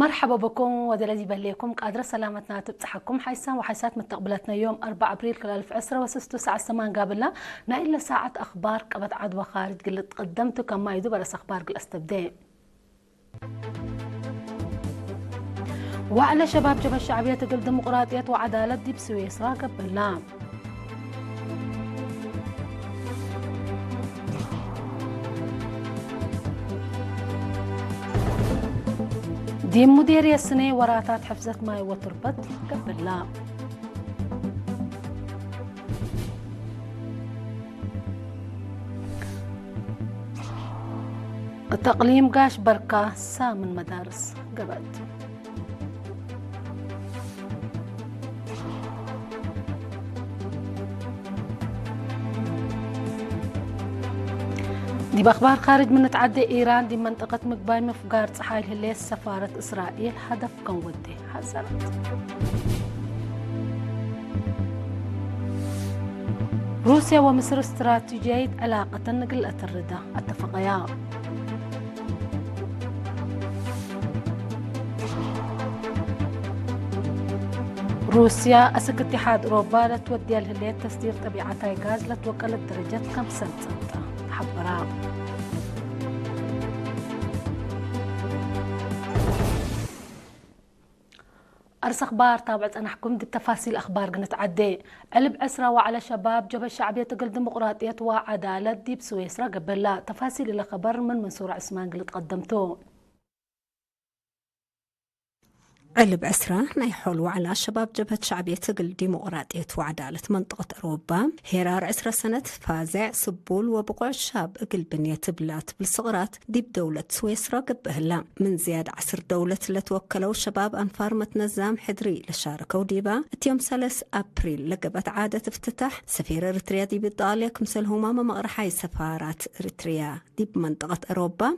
مرحبا بكم ودلدي بليكم قادرة سلامتنا تبتحكم حيسان وحيسات متقبلتنا يوم أربعة أبريل كلال في عسرة وسستو ساعة سمان قابلنا نايل ساعة أخبار قبت عدوى خارج قلت قدمتو كما يدو برس أخبار قل أستبدين. وعلى شباب جبهة الشعبية تقل ديمقراطية وعدالة دي بسويسرا قبلنا. دي مديرية سنة وراتات حفظت ماي وتربت قبلنا. التقليم قاش بركة سامن مدارس قبل. دي بأخبار خارج من تعدي إيران دي منطقة مقباي مفقار تحايل هليس سفارة إسرائيل هدف كان ودي حسنات. روسيا ومصر استراتيجية علاقة نقل الرضا اتفقيا. روسيا أسك اتحاد أوروبا لتودي الهلية تسدير طبيعة غاز لتوكل الدرجة خمسة سنة حبرا. أرس أخبار تابعت أنا حكم دي تفاصيل أخبار قنت عدي. علب عسرة وعلى شباب جبهة الشعبية تقل ديمقراطية وعدالة دي بسويسرا قبل تفاصيل إلى خبر من منصور عثمان قلت قدمته. ዕልብ ዕስራ ናይ ሖል ዋዕላ ሸባብ ጀብሀት ሻዕብየት እግል ዲሞቅራጥየት ወዓዳለት መንጠቀት ሮባ ሄራር ዕስራ ሰነት ፋዜዕ ስቡል ወብቑዕ ሻብ እግል ብንየት እብላ ትብል ስቕራት ዲብ ደውለት ስዌስራ ገብእ ህላ። ምን ዝያድ ዓስር ደውለት ለትወከለው ሸባብ ኣንፋር መትነዛም ሕድሪ ለሻረከው ዲባ እትዮም ሰለስ ኣፕሪል ለገበት ዓደት እፍትታሕ ሰፊር እርትርያ ዲብ ኢጣልያ ክምሰልሁማ መመቕርሓይ ሰፋራት እርትርያ ዲብ መንጠቀት ሮባ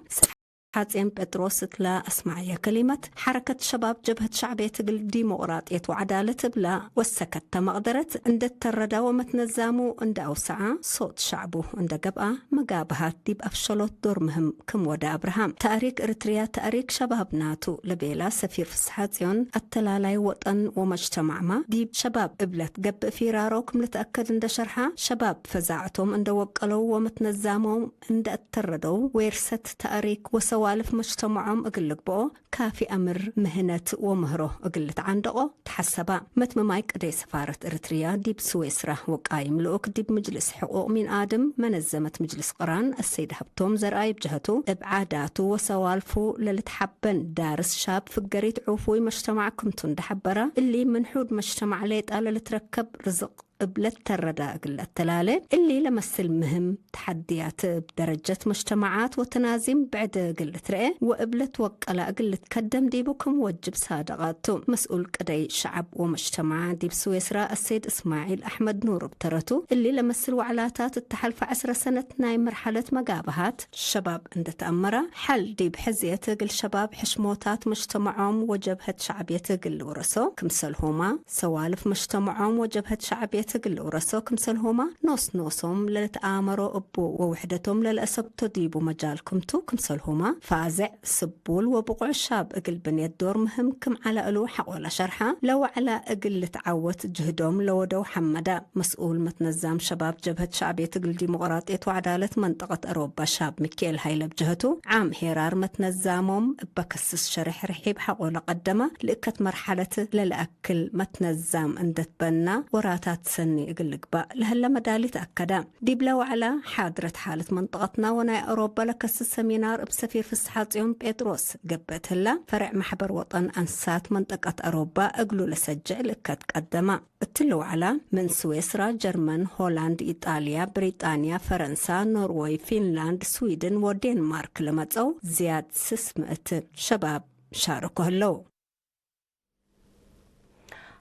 ሓጼን ጴጥሮስ እትላ ኣስማዕያ ከሊመት፣ ሓረከት ሸባብ ጀብሀት ሻዕብየት እግል ዲሞቅራጥየት ወዓዳለት እብላ ወሰከት ተመቕደረት፣ እንደ ተረዳ ወመትነዛሙ እንደ ኣውሰዓ፣ ሶት ሻዕቡ እንደ ገብኣ፣ መጋብሃት ዲብ ኣፍሸሎት ዶር ምህም ክም ወደ ኣብርሃም። ታእሪክ እርትርያ ታእሪክ ሸባብ ናቱ ለቤላ ሰፊር ፍስሓጽዮን፣ ኣተላላይ ወጠን ወመጅተማዕማ ዲብ ሸባብ እብለት ገብእ ፊራሮ ክም ልትኣከድ እንደ ሸርሓ፣ ሸባብ ፈዛዕቶም እንደ ወቀለው ወመትነዛሞም እንደ እተረደው ዌርሰት ታእሪክ ወሰዋልፍ መጅተመዖም እግል ልግብኦ ካፊ ኣምር ምህነት ወምህሮ እግል ልትዓንደቆ ተሓሰባ። መትመማይ ቅደይ ሰፋረት እርትርያ ዲብ ስዌስራ ወቃይም ልኡክ ዲብ ምጅልስ ሕቁቅ ሚን ኣድም መነዘመት ምጅልስ ቅራን እሰይድ ሃብቶም ዘርኣይ ብጀሀቱ እብ ዓዳቱ ወሰዋልፉ ለልትሓበን ዳርስ ሻብ ፍገሪት ዑፉይ መጅተማዕ ክምቱ እንደሓበራ እሊ ምን ሑድ መጅተማዕ ሌጣ ለልትረከብ ርዝቅ እብለት ተረዳ እግል ኣተላለ እሊ ለመስል ምህም ተሓድያት እብ ደረጀት መጅተማዓት ወተናዚም ብዕድ እግል ልትረኤ ወእብለት ወቀላ እግል ልትከደም ዲቡ ክም ወጅብ ሳደቃቱ። መስኡል ቅደይ ሸዓብ ወመጅተማዓ ዲብ ስዌስራ ኣሰይድ እስማዒል ኣሕመድ ኑር እብ ተረቱ እሊ ለመስል ዋዕላታት እተሓልፈ ዕስረ ሰነት ናይ መርሓለት መጋብሃት ሸባብ እንደተኣመራ ሓል ዲብ ሕዝየት እግል ሸባብ ሕሽሞታት መጅተመዖም ወጀብሀት ሸዓብየት እግል ልውረሶ ክምሰልሁማ ሰዋልፍ መጅተመዖም ወጀብሀት ሸዕብየት እግል ልውረሶ ክምሰልሁማ ኖስ ኖሶም ለልትኣመሮ እቡ ወውሕደቶም ለልአሰብቶ ዲቡ መጃል ክምቱ ክምሰልሁማ ፋዘዕ ስቡል ወብቑዕ ሻብ እግል ብንየት ዶር ምህም ክም ዓላ እሉ ሓቆላ ሸርሓ። ለዋዕላ እግል ልትዓወት ጅህዶም ለወደው ሓመዳ። መስኡል መትነዛም ሸባብ ጀብሀት ሸዕብየት እግል ዲሞቅራጥየት ወዓዳለት መንጠቀት እሮባ ሻብ ሚካኤል ሃይለ ብጀሀቱ ዓም ሄራር መትነዛሞም እበከስስ ሸርሕ ርሒብ ሓቆላ ቀደማ ልእከት መርሓለት ለልኣክ ክል መትነዛም እንደትበና ወራታት ሰኒ እግል ልግባእ ለህለ መዳሊት ኣከዳ። ዲብለ ዋዕላ ሓድረት ሓለት መንጠቀትና ወናይ ኣሮባ ለከስስ ሰሚናር እብ ሰፊር ፍስሓጽዮን ጴጥሮስ ገብእት ህላ ፈርዕ ማሕበር ወጠን ኣንሳት መንጠቀት ኣሮባ እግሉ ለሰጅዕ ልእከት ቀደማ። እትለ ዋዕላ ምን ስዌስራ፣ ጀርመን፣ ሆላንድ፣ ኢጣልያ፣ ብሪጣንያ፣ ፈረንሳ፣ ኖርወይ፣ ፊንላንድ፣ ስዊድን ወዴንማርክ ለመጸው ዝያድ ስስ ምእት ሸባብ ሻረኮ ህለው።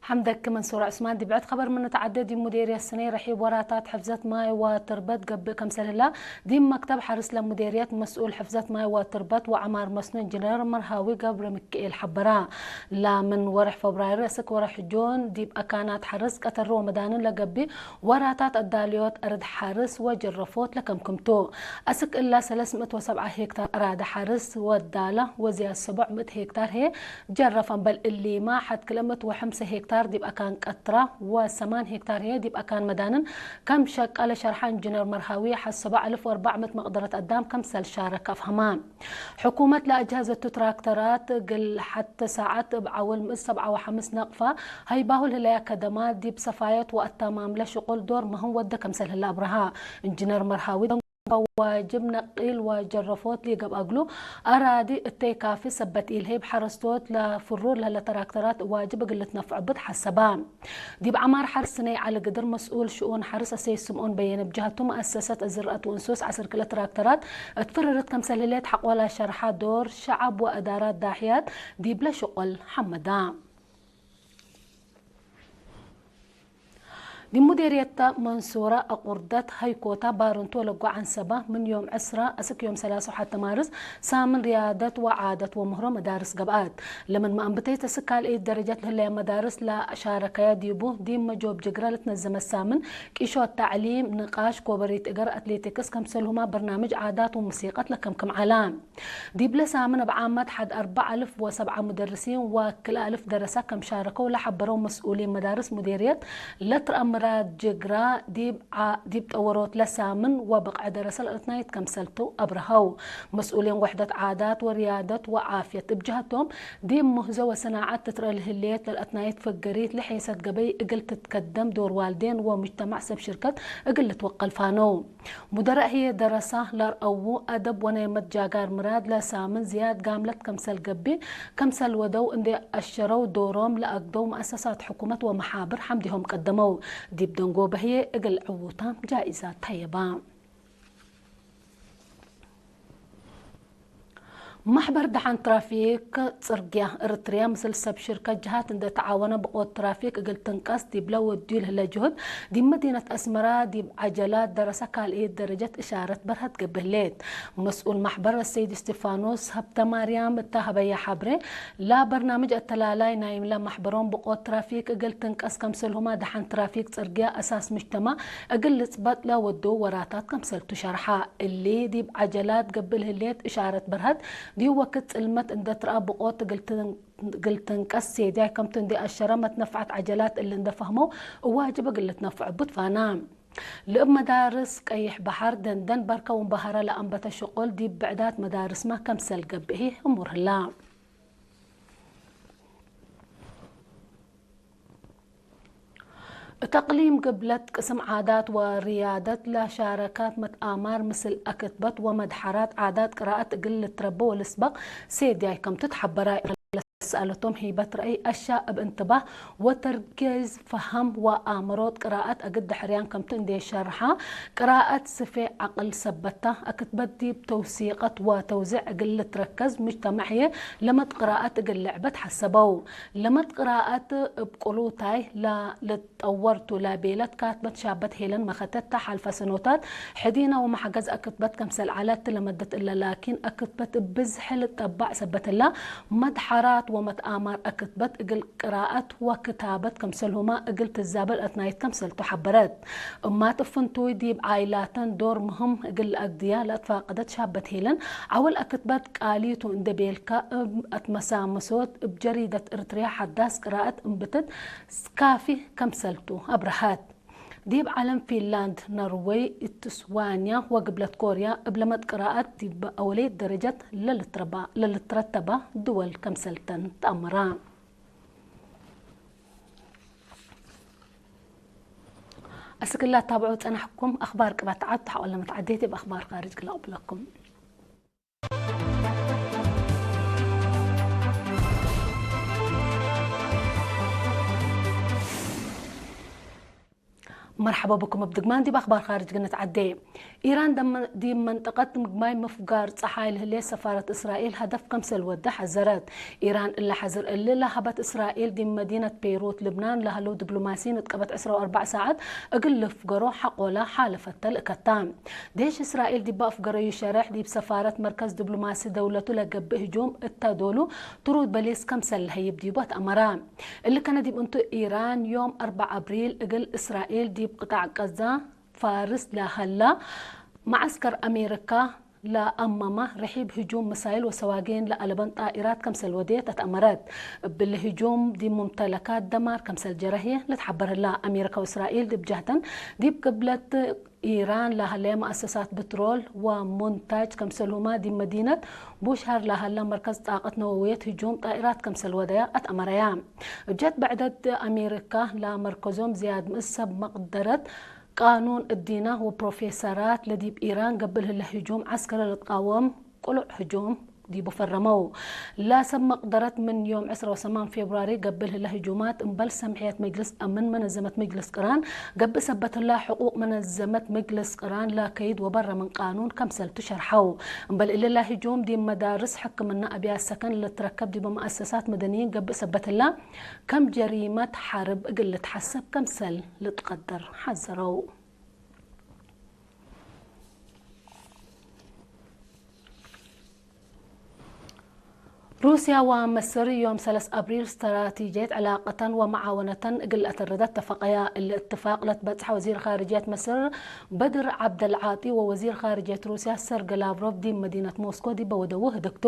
ሓምደክ መንሱር ዑስማን ዲብ ዕድ ኸበር ምን ተዓደድ ዲብ ሙዴርየት ስኔ ረሒብ ወራታት ሕፍዘት ማይ ወትርበት ገብእ ከምሰል ህላ፣ ዲብ መክተብ ሓርስ ለሙዴርየት መስኡል ሕፍዘት ማይ ወትርበት ወዐማር መስኖ ኢንጂነር መርሃዊ ገብረሚካኤል ሓበራ። ላምን ወርሕ ፈብራይር እስክ ወርሕ ጁን ዲብ ኣካናት ሓርስ ቀተሪ ወመዳንን ለገብእ ወራታት ኣዳልዮት እርድ ሓርስ ወጀረፎት ለከምክምቱ። እስክ እላ ሰለስ ምእት ወሰብዓ ሄክታር ኣራዳ ሓርስ ወዳላ ወዝያድ ሰቡዕ ምእት ሄክታር ሄ ጀረፈ እምበል እሊማ ሓድ ክልተ ምእት ወሐምሳ ሄክታር ዲብ ኣካን ቀትራ ወሰማን ሄክታር ሄ ዲብ ኣካን መዳንን ከም ሸቃለ ሸርሓ ኢንጂነር መርሃዊ ሓሰባ ኣልፍ ወኣርባዕ ምእት መቅደረት ኣዳም ከምሰል ሻረክ ኣፍሀማ። ሕኩመት ለኣጅሀዘቱ ትራክተራት እግል ሓተ ሰዓት እብ ዓውል ምእት ሰብዓ ወሐምስ ነቅፋ ሀይባሁ ለህለያ ከደማ ዲብ ሰፋየት ወኣታማምለ ሽቁል ዶር መህም ወደ ከምሰል ህለ ኣብርሃ። ኢንጂነር መርሃዊ ዋጅብ ነቂል ወጀረፎት ሊገብ ኣግሉ ኣራዲ እተይ ካፊ ሰበት ኢልሄብ ሓረስቶት ለፍሩር ለህለ ተራክተራት ዋጅብ እግል ልትነፍዑ ብት ሓሰባ። ዲብ ዓማር ሓርስ ስነይ ዓሊ ግድር መስኡል ሽኡን ሓርስ ኣሰይድ ስምኦን በየነ ብጃህቱ መኣሰሰት ዝርአት ወእንሱስ ዓሰርተ ክልተ ትራክተራት እት ፍርርት ከምሰል ህሌት ሓቆላ ሸርሓ ዶር ሸዓብ ወእዳራት ዳሕያት ዲብለ ሽቆል ሓመዳ። ዲብ ሙዴርየት መንሱራ ኣቁርደት ሀይኮታ ባርንቶ ለጎ ዓንሰባ ምን ዮም ዕስራ እስክ ዮም ሰላሳ ወሓደ ማርስ ሳምን ርያደት ወዓደት ወምህሮ መዳርስ ገብኣት። ለምን መኣንብተይት እስክ ካልእይት ደረጀት ለህለያ መዳርስ ለሻረከያ ዲቡ ዲብ መጆብ ጅግረ ለትነዘመት ሳምን ቂሾት ታዕሊም፣ ንቃሽ፣ ኮበሪት እገር፣ ኣትሌቲክስ ከምሰልሁማ በርናምጅ ዓዳት ወሙሲቀት ለከምክም ዓላ። ዲብለ ሳምን እብ ዓመት ሓድ ኣርባዕ ኣልፍ ወሰብዓ ሙደርሲን ወክልኣልፍ ደረሳ ከም ሻረከው ለሓበረው መስኡሊን መዳርስ ሙዴርየት ለትረአ ምራድ ጅግራ ዲብ ዓ-፣ ዲብ ጠወሮት ለሳምን ወብቕዐ ደረሰ ለልአትናይት ከምሰልቱ ኣብርሀው። መስኡሊን ወሕደት ዓዳት ወርያደት ወዓፍየት እብ ጀህቶም ዲብ ምህዞ ወሰናዓት ትትረአ ልህልየት ለልአትናይት ፈገሪት ለሔሰት ገበይ እግል ትትከደም ዶር ዋልዴን ወሙጅተማዕ ሰብ ሽርከት እግል ልትወቀል ፋነው። ሙደራእ ህዬ ደረሳ ለርአዉ ኣደብ ወናይ መትጃጋር ምራድ ለሳምን ዝያድ ጋምለት ከምሰል ገብእ፣ ከምሰል ወደው እንዴ ኣሸረው ዶሮም ለኣግደው መኣሰሳት ሕኩመት ወመሓብር ሓምዲሆም ቀደመው። ዲብ ደንጎበ ህዬ እግል ዕዉታ ጃኢዛት ተየባ። ማሕበር ደሓን ትራፊክ ጽርግያ እርትርያ ምስል ሰብ ሽርከት ጀሃት እንደ ተዓወነ ብቆት ትራፊክ እግል ትንቀስ ዲብለ ወድዩ ለህለ ጅሁድ ዲብ መዲነት ኣስመራ ዲብ ዓጀላት ደረሳ ካልእየት ደረጀት እሻረት በርሀት ገብህሌት። መስኡል ማሕበር ሰይድ እስቲፋኖስ ሀብተ ማርያም እታ ሀበያ ሓብሬ ላ በርናምጅ ኣተላላይ ናይምላ ማሕበሮም ብቆት ትራፊክ እግል ትንቀስ ከምስልሁማ ደሓን ትራፊክ ጽርግያ ኣሳስ ምጅተማ እግል ልጽበጥ ለወደው ወራታት ከምሰልቱ ሸርሓ። እሊ ዲብ ዓጀላት ገብእ ለህሌት እሻረት በርሀት ዲብ ወክድ ጽልመት እንደ ትርአ ብቆት እግል ትንቀስ ሴድያይ ከምቱ እንዴ ኣሸረ መትነፍዓት ዓጀላት እሊ እንደ ፈህመው እዋጅብ እግል ልትነፍዑ ብትፋና። ልእብ መዳርስ ቀይሕ በሐር ደንደን በርከ ወንበሃረ ለአንበተ ሽቁል ዲብ ብዕዳት መዳርስመ ከምሰል ገብእ እሙር ህላ። እት እቅሊም ግብለት ቅስም ዓዳት ወርያደት ለሻረካት መትአማር ምስል አክትበት ወመድሐራት ዓዳት ቅራአት እግል ልትረበ ወልስበቅ ሴድያይ ከምቱ ተሐበራይ። ለሰአለቶም ሂበት ረአይ አሻ እብ እንትባህ ወተርኬዝ ፈሀም ወአምሮት ቅራአት እግል ድሕርያን ከምቱ እንዴ ሸርሓ ቅራአት ስፌ ዐቅል ሰበታ አክትበት ዲብ ተውሲቀት ወተውዚዕ እግል ልትረከዝ ሙጅተመዕ ህዬ ለመድ ቅራአት እግል ልዕበት ሐሰበው። ለመድ ቅራአት እብ ቅሉታይ ለልትጠወር ቱ ለቤለት ካትበት ሻበት ሄለን መኸተት ተ ሐልፈ ሰኖታት ሕዲነ ወመሐገዝ አክትበት ከምሰል ዐለት ለመደት እለ ላኪን አክትበት እብ ብዝሒ ልትጠባዕ ሰበት እላ መድሐራት ወመትአማር አክትበት እግል ቅራአት ወክታበት ከምሰልሁማ እግል ትዛበል አትናይት ከምሰልቱ ሐበረት። እማት እብ ፍንቱይ ዲብ ዓይላተን ዶር ምህም እግል ለአግድያ ለአትፋቀደት ሻበት ሄለን፣ ዐወል አክትበት ቃሊቱ እንደ ቤልካ እብ አትመሳመሶት እብ ጀሪደት እርትርያ ሐዳስ ቅራአት እምብትት ካፊ ከምሰልቱ አብረሀት። ዲብ ዐለም ፊንላንድ፣ ነርወይ፣ እትስዋንያ ወግብለት ኮርያ እብ ለመድ ቅራአት ዲብ አወለየት ደረጀት ለልትረባ-፣ ለልትረተባ ድወል ከምሰልተን ተአመራ። አስክላ ታብዑ ጸናሕኩም አኽባር ቅባት ተዓቱ ሓቆለ መትዓዴት እብ አኽባር ካርጅ ክላቅብለኩም። መርሓባ ብኩም ኣብ ድግማን ዲብ ኣኽባር ኻርጅ ግነት ዓዴ። ኢራን ደም-፣ ዲብ መንጠቐት ምግማይ ምፍጋር ጸሓይ ልህሌ ሰፋረት እስራኤል ሃደፍ ከምሰል ወደ ሓዘረት። ኢራን እላ ሓዘር እሊ ላሃበት እስራኤል ዲብ መዲነት ቤይሩት ልብናን ላህለው ዲፕሎማሲ ንጥቀበት ዕስራ ወኣርባዕ ሰዓት እግል ልፍገሮ ሓቆላ ሓለፈተ ልእከታ። ዴሽ እስራኤል ዲባ ኣፍገረዩ ሸረሕ ዲብ ሰፋረት መርከዝ ዲፕሎማሲ ደውለቱ ለገብእ ህጁም እተዶሉ ትሩድ በሊስ ከምሰል ለሀይብ ዲቡ ኣትኣመራ። እሊ ከነ ዲብ እንቱ ኢራን ዮም ኣርባዓ ኣብሪል እግል እስራኤል ዲብ ቅጣዕ ቀዛ ፋርስ ለሀላ መዓስከር ኣሜሪካ ለኣመማ ርሒብ ህጁም ምሳይል ወሰዋጌን ለኣለበን ጣኢራት ከምሰል ወዴት ኣትኣመረት። እብሊ ህጁም ዲብ ሙምተለካት ደማር ከምሰል ጀረህየ ለትሓበር ህላ። ኣሜሪካ ወእስራኤል ዲብ ጃህተን ዲብ ቅብለት ኢራን ለሀለየ መኣሰሳት ብትሮል ወሙንታጅ ከምሰልሁማ ዲብ መዲነት ቡሽሃር ለሀላ መርከዝ ጣቀት ነወውየት ህጁም ጣኢራት ከምሰል ወደያ ኣትኣመረያ። እብ ጀት ብዕደት ኣሜሪካ ለመርከዞም ዝያድ ምእስ ሰብ መቅደረት ቃኑን እዲና ወፕሮፌሰራት ለዲብ ኢራን ገብእ ልህለ ህጁም ዓስከሪ ልትቃወም ቅሉዕ ህጁም ዲቡ ፈረመው። ለሰብ መቅደረት ምን ዮም ዕስራ ወሰማን ፌብሩዋሪ ገብእ ልህለ ህጁማት እምበል ሰምሕየት መጅልስ ኣምን መነዘመት መጅልስ ቅራን ገብእ ሰበት ህላ ሕቁቅ መነዘመት መጅልስ ቅራን ለከይድ ወበረ ምን ቃኑን ከምሰል ትሸርሐው። እምበል እልላ ህጁም ዲብ መዳርስ ሕክምና ኣብያ ሰከን ልትረከብ ዲብ መኣሰሳት መደንይን ገብእ ሰበት ህላ ከም ጀሪመት ሓርብ እግል ልትሓሰብ ከምሰል ልትቀደር ሓዘረው። ሩስያ ወመስር ዮም ሰለስ ኣብሪል ስትራቴጂየት ዕላቀተን ወመዓወነተን እግል ኣተረደት ተፈቀያ። እሊ እትፋቅ ለትበጽሐ ወዚር ኻርጅየት መስር በድር ዓብደልዓጢ ወወዚር ኻርጅየት ሩስያ ሰርገ ላቭሮቭ ዲብ መዲነት ሞስኮ ዲበ ወደዉ ህደግቱ።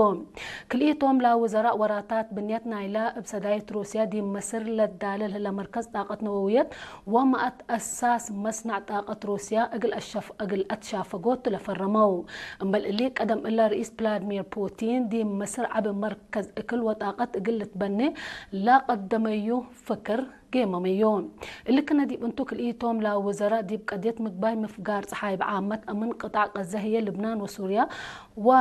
ክልኢቶም ላውዘራእ ወራታት ብንየት ናይላ እብ ሰዳይት ሩስያ ዲብ መስር ለዳለ ልህለ መርከዝ ጣቀት ነወውየት ወማእት ኣሳስ መስናዕ ጣቀት ሩስያ እግል ኣሸፍ-፣ እግል ኣትሻፈጎ ትለፈረመው። እምበል እሊ ቀደም እለ ርኢስ ፕላድሚር ፑቲን ዲብ መስር ዓቢ መርከዝ እክል ወጣቀት እግል ልትበኔ ላቀደመዩ ፍክር ጌመመዮ። እሊ ክነ ዲብ እንቱ ክልኢቶም ላውዘራእ ዲብ ቀድየት ምግባይ ምፍጋር ጸሓይ ብዓመት ኣምን ቅጣዕ ቀዘ ህየ ልብናን ወሱርያ ወ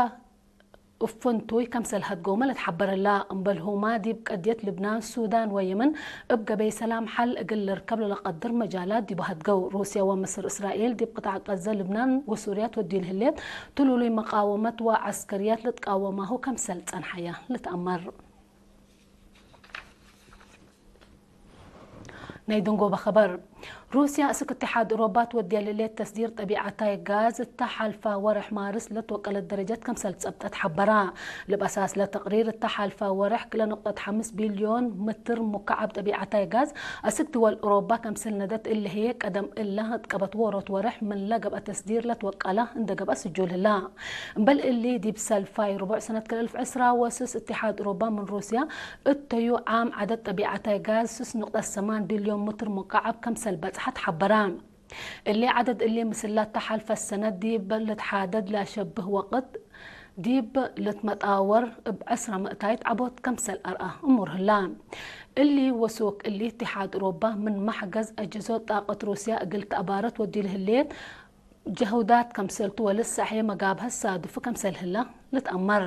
እፍንቱይ ከምሰል ሀድገውመ ለትሓበረላ። እምበልሁማ ዲብ ቀድየት ልብናን፣ ሱዳን ወየመን እብ ገበይ ሰላም ሐል እግል ልርከብ ለለቀድር መጃላት ዲቡ ሀድገው። ሩስያ ወምስር እስራኤል ዲብ ቅጣዕ ቀዘ ልብናን ወሱርያ ትወድዩ ልህሌት ትሉሉይ መቃወመት ወዐስከርያት ልትቃወማሁ ከምሰል ጸንሐያ ልትአመር። ናይ ደንጎበ ኸበር። ሩስያ እስክ እትሓድ እሮባ ትወድያ ለሌት ተስዲር ጠቢዓታይ ጋዝ እታ ሓልፋ ወርሕ ማርስ ለትወቀለት ደረጀት ከምሰል ጸብጠት ሓበራ። ልብ ኣሳስ ለተቅሪር እታ ሓልፋ ወርሕ ክለ ነቁጠት ሓምስ ቢልዮን ምትር ሙካዓብ ጠቢዓታይ ጋዝ እስክ ድወል እሮባ ከምሰል ነደት እልህየ ቀደም እላ እትቀበት ወሮት ወርሕ ምን ለገብአ ተስዲር ለትወቀላ እንደ ገብአ ስጁል ህላ። እምበል እሊ ዲብ ሰልፋይ ርቡዕ ሰነት ክልተ ኣልፍ ዕስራ ወስስ እትሓድ እሮባ ምን ሩስያ እተዩ ዓም ዓደድ ጠቢዓታይ ጋዝ ስስ ንቁጠት ሰማን ቢልዮን ምትር ሙካዓብ ከምሰል በጽሐት ሓበራ። እሊ ዓደድ እሊ ምስላ እታ ሓልፈ ሰነት ዲብ ልትሓደድ ለሸብህ ወቅት ዲብ ልትመጣወር እብ ዕስራ ምእታይት ዓቦት ከምሰል ኣርኣ እሙር ህላ። እሊ ወሱክ እሊ እትሓድ እሮባ ምን ማሕገዝ ኣጀዞ ጣቀት ሩስያ እግል ተኣባረት ወዲ ልህሌት ጀሁዳት ከምሰል ትወልድ ሳሕየ መጋብሀት ሳዱፍ ከምሰል ህላ ልትኣመር።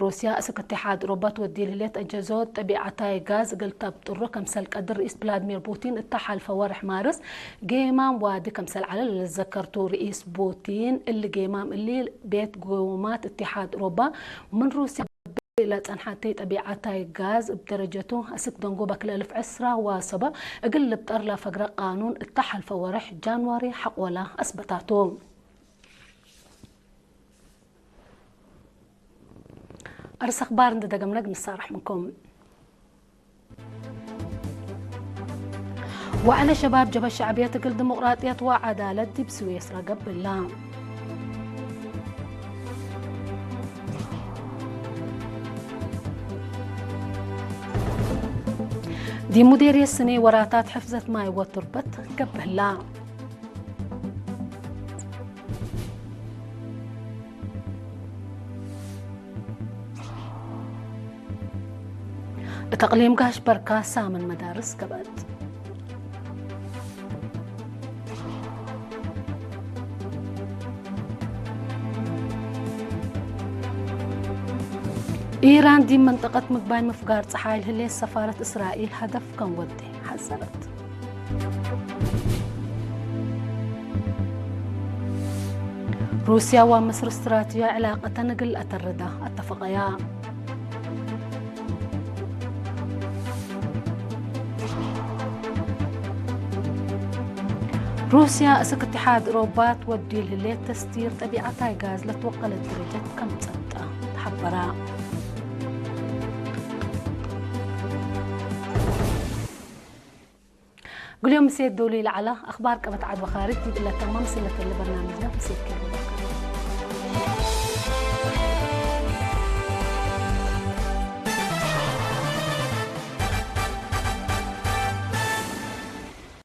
ሩስያ እስክ እትሓድ ሮባት ወዲ ልሌት ኣጀዞ ጠቢዓታይ ጋዝ እግል ተብጥሮ ከምሰል ቀድር ርኢስ ቭላድሚር ፑቲን እታ ሓልፈ ወርሕ ማርስ ጌማም ዋዲ ከምሰል ዓለ ለዘከርቱ። ርኢስ ፑቲን እሊ ጌማም እሊ ቤት ጎማት እትሓድ ሮባ ምን ሩስያ ለጸንሓተይ ጠቢዓታይ ጋዝ እብ ደረጀቱ እስክ ደንጎ በክለ እልፍ ዕስራ ዋሰበ እግል ልብጠር ለፈግረ ቃኑን እታ ሓልፈ ወርሕ ጃንዋሪ ሓቆላ ኣስበታቱ። ኣርስ ኣኽባር እንደ ደገምነግ ንሳራሕ ምንኩም። ወዕለ ሸባብ ጀብሀት ሸዕብየት እግል ዲሞቅራጥየት ወዓዳለት ዲብ ስዊስ ረገብ ብላ። ዲብ ሙዴርየት ስኔ ወራታት ሕፍዘት ማይ ወቱርበት ገብህላ። እት ኣቕሊም ጋሽ በርካ ሳምን መዳርስ ገበጥ። ኢራን ዲብ መንጠቀት ምግባይ ምፍጋር ጸሓይ ልህሌት ሰፋረት እስራኤል ሀደፍ ከም ወዴ ሓዘረት። روسيا ومصر استراتيجية علاقة نقل أتردا اتفقيا. روسيا اسك اتحاد روبات ودي لليت تستير طبيعة تايغاز لتوقلت درجة كم تصدق تحبرا. قل يوم سيد دولي العلا أخبار كبت عد وخارج دي إلا تمام سلة البرنامج ده مسيت كلمة.